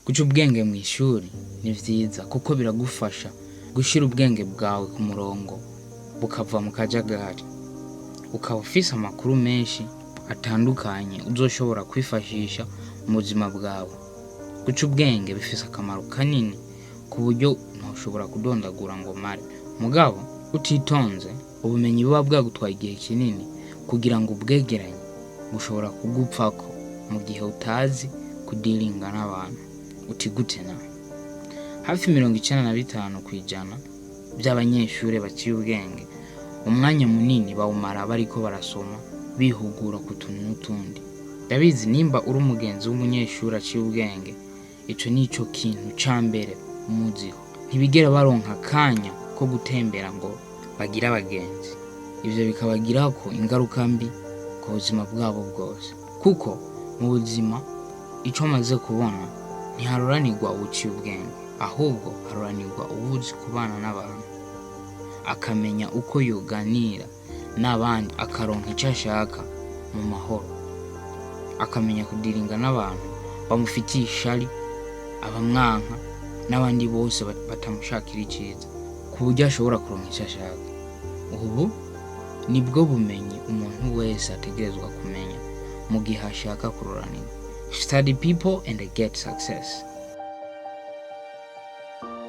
Guca ubwenge mu ishuri ni vyiza kuko biragufasha gushira ubwenge bwawe ku murongo, bukava mu kajagari, ukaba ufise amakuru menshi atandukanye uzoshobora kwifashisha mu buzima bwawe. Guca ubwenge bifise akamaro kanini ku buryo ntoshobora kudondagura ngo mare. Mugabo utitonze, ubumenyi buba bwagutwaye igihe kinini kugira ngo ubwegeranye bushobora kugupfako mu gihe utazi kudealinga n'abantu. Uti gute? Nawe hafi 95% by'abanyeshure baciye ubwenge, umwanya munini bawumara bariko barasoma, bihugura ku tuntu n'utundi. Ndabizi, nimba uri umugenzi w'umunyeshuri aciye ubwenge, ico nico kintu ca mbere umuziho. Ntibigera baronka akanya ko gutembera ngo bagire abagenzi. Ivyo bikabagirako ingaruka mbi ku buzima bwabo bwose, kuko mu buzima, ico maze kubona, ntiharoranirwa uwuciye ubwenge, ahubwo haroranirwa uwuzi kubana n'abantu, akamenya uko yoganira n'abandi, akaronka ico ashaka mu mahoro, akamenya kudealinga n'abantu bamufitiye ishari, abamwanka n'abandi bose batamushakira iciza, ku buryo ashobora kuronka ico ashaka. Ubu nibwo bumenyi umuntu wese ategerezwa kumenya mu gihe ashaka kuroranirwa. Study people and get success.